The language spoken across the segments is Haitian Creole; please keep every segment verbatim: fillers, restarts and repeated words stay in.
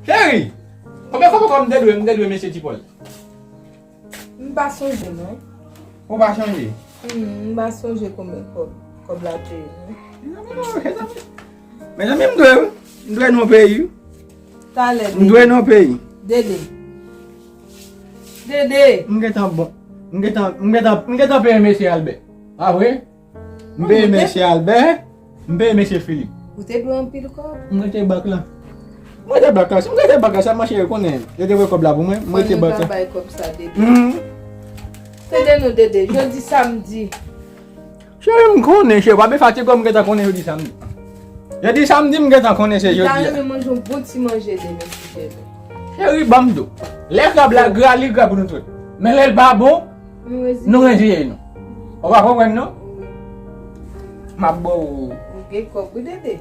Cheri! Konbyen kòb ankò m te dwe, m te dwe mesye Ti Pòl? M pa sonje non. Ou pa sonje? Hmm, m pa sonje konbyen kòb, kòb la te ye non. Mezanmi, mezanmi, m dwe wi. M dwe nan peyi wi. Talè, m dwe nan peyi. Dede. Dede. M gentan bon. M gentan, m gentan, m gentan peye mesye Albè. Pa vre? M peye mesye Albè, m peye mesye Filip. Ou te dwe anpil kòb. M rete bak la. M rete bak la. Si m rete bak la, sa mache konnen. Yo te voye kòb la pou mwen, m rete bak la. Bay kòb sa, Dede. Hmm. Tande non, Dede, jodi samdi. Cheri, m konnen, cheri, pa bezwen fatige w, m gentan konnen jodi samdi. Jodi samdi, m gentan konnen se jodi a. M ta renmen manje yon bon ti manje demen, ti cheri. Cheri, ban m di w. Lè krab la gra, li gra pou nou tout. Men lè l pa bon, nou reziye nou. Ou pa konprann non? M ap ba w. Ou gen kòb wi, Dede.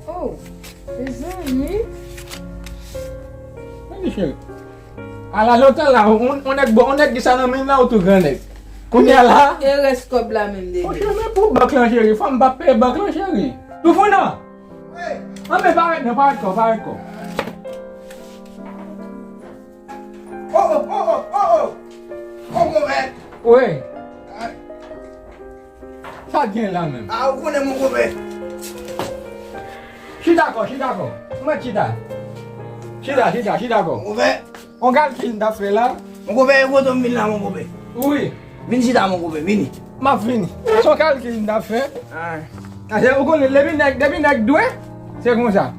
Oh, mezanmi. Mezanmi, cheri. Ala lontan la, on, on nèg bon, on nèg ki sa nan men la, ou tou gran nèg. Kounye a la. E rès kòb la menm, Dede. Monchè, men pou bank lan, cheri. Fanm pa peye bank lan, cheri. Toufouna! Wi. An, men parèt non, parèt kò, parèt kò. Oh, oh, oh, oh, oh, oh. Konprann. Wi. Ay. Sa k gen la menm? A, ou konnen, mon konpè. Chita kò, chita kò. Mwen chita. Chita, chita, chita kò. Mon konpè. On kalkil m t ap fè la. Mon konpè, e kote m vin la, mon konpè. Wi. Vin chita, mon konpè, vini. M ap vini. Se on kalkil m t ap fè. Ay. Ase, ou konnen, depi nèg, depi nèg dwe, se konsa.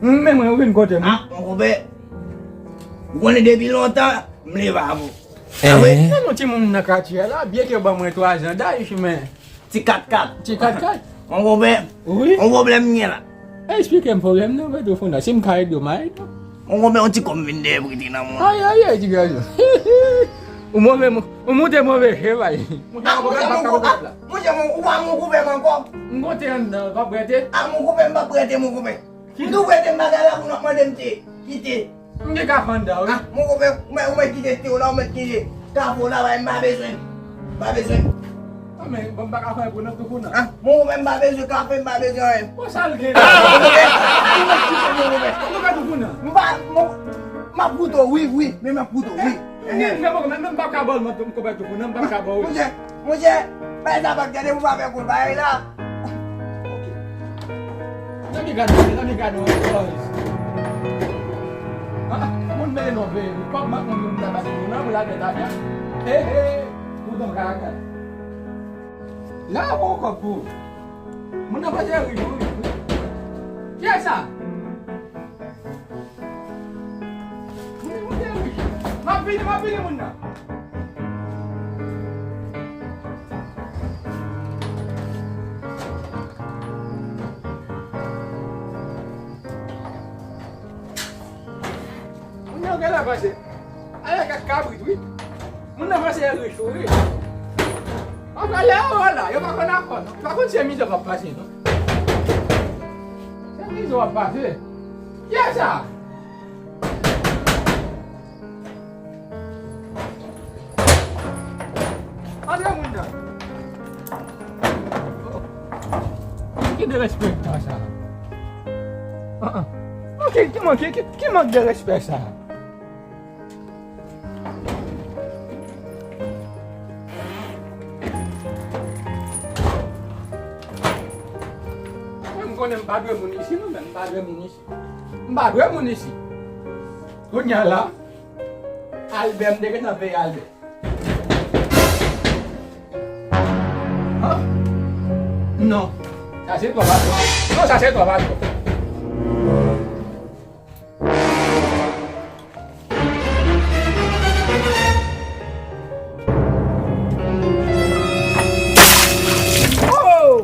Men mwen, ou vin kote m. A, mon konpè. Ou konnen depi lontan, m leve avè w. Ah wi? Nan non timoun nan katye a la, byen ke ban mwen twa zan daj, men. Ti kat kat. Ti kat kat. Mon konpè. Wi. On pwoblèm m gen la. Eksplike m pwoblèm nan, Petro Fona. Si m ka ede w, m a ede w. Mon konpè, on ti kòb vin dèyè prete nan mwen. Ay, ay, ay, ti gason. Ou move, ou moute move cheval. Monchè, mon konpè, m p ap ka konpè la. Monchè, mon, ou pa mon konpè m ankò. M konte anndan, w ap prete? A, mon konpè, m p ap prete, mon konpè. M tou prete m bagay la pou n ap mande m te kite. M te ka fè anndan, wi. Ah, mon konpè, ou mèt, ou mèt kite te w la, ou mèt kite kafe w la, bay, m pa bezwen. M pa bezwen. Ah, men, bon, m pa ka fè pou nan tou pou nan. Ah, mon konpè, m pa bezwen kafe, m pa bezwen anyen. Bon, sa l gen la? Ou mèt kite, mon konpè. Ou mèt tou pou nan. M pa, mon, m ap koute w, wi, wi, men m ap koute w, wi. Men, men, men, men, m pa ka ba w, m konpè tou pou nan, m pa ka ba w, wi. Monchè, Monchè, bay sa pa gade pou pa fè kou bay la. Ok. Zanmi gade, zanmi gade yon polis. Ah, moun mele non veye. Kòb m ap moun moun nan pase moun nan pou lage ta fè. He he. Mouton kaka. La pou kòb pou. Moun nan pase rich wi. Kiyès sa? M ap vini, m ap vini, moun nan. Moun nan genlè pase. Ale kèk kabrit, wi. Moun nan pase rich, wi. Papa, lè yo la, yo pa konn afò, non. Yo pa konn se mizè w ap pase, non. Se mizè w ap pase. Kiyès sa? Antre moun nan. Ki derespektan sa? Ah, ah. Non, ki, ki, ki, ki, ki mank de respè sa? Mwen, m konnen m pa dwe moun isi, non, men m pa dwe moun isi. M pa dwe moun isi. Kounye a la, Albè, m te gentan peye Albè. Hàn? Non. Sa se twòp atò. Non, sa se twòp atò. Oh!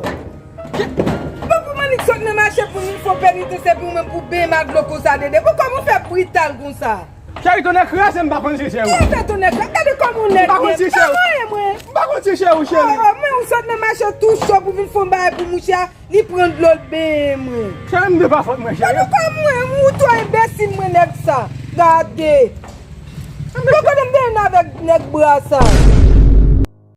Ki, bon, pou Manik sot nan mache pou vin fè penitans epi ou menm pou benyen m ak dlo konsa, Dede. Bon, kòman w fè brital konsa? Cheri, tonnè kraze m, m pa konn si se ou. Ki afè tonnè kraze? Gade kòman w nèg. M pa konn si se ou. Pa voye mwen. M pa konn si se ou, cheri. Oh, oh, men ou sot nan mache tou cho pou vin fè yon bagay pou mouche a. Li pran dlo, l benyen mwen. Cheri, m te pa fòt mwen, cheri. Gade kòman mwen, ou twò enbesil mwen nèg sa. Gade. Bon, kote m te jwenn avèk nèg bra sa?